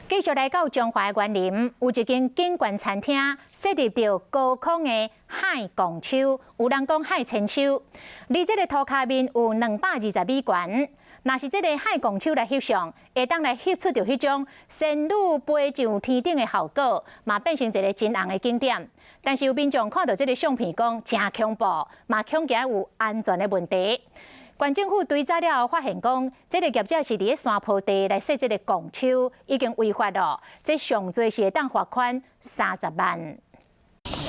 繼續來到彰化員林，有一間景觀餐廳設立著高空的海拱丘，有人講海千秋。離這個塗跤面有220米懸，若是這個海拱丘來翕相，會當來翕出著彼種仙女飛上天頂的效果，嘛變成一個真紅的景點。但是有民眾看到這個相片，講誠恐怖，嘛恐驚有安全的問題。縣政府追查了後，發現講，這個業者是佇咧山坡地來設這個拱丘，已經違法咯。這上濟是會當罰款30萬。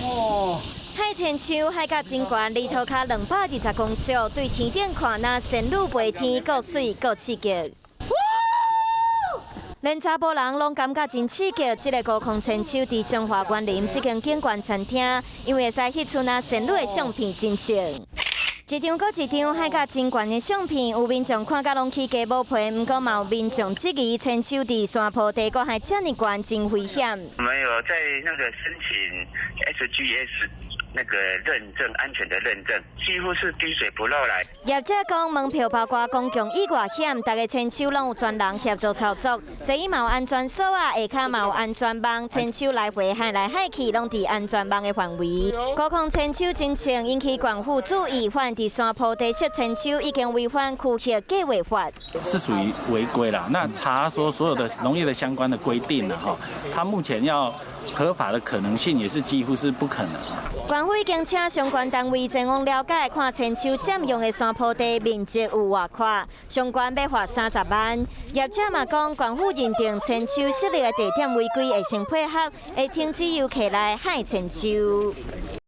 哦，海千秋海甲真懸，離塗跤220公尺，對天頂看，若仙女飛天，閣媠閣刺激。連查埔人攏感覺真刺激。這個高空千秋佇彰化員林這間景觀餐廳，因為會使翕出若仙女的相片，真正。一張閣一張海甲真懸的相片，有民眾看甲攏起雞毛皮，毋過嘛有民眾質疑千秋佇山坡地閣還遮爾懸，真危險。我們有在那個申請 SGS 那個認證，安全的認證，幾乎是滴水不漏來。業者講門票包括公共意外險，逐个千秋攏有專人協助操作，座椅嘛有安全鎖啊，下跤嘛有安全網，千秋來回海來海去攏佇安全網的範圍。高空千秋真正引起縣府注意，發現佇山坡地設千秋已經違反區域計劃法，是屬於違規啦。那查說所有的農業的相關的規定了哈，他目前要合法的可能性也是幾乎是不可能。縣府已經請相關單位前往了解，看千秋佔用的山坡地面積有偌闊，相關欲罰30萬。業者嘛講，縣府認定千秋設立的地點違規，會先配合，會停止遊客來海千秋。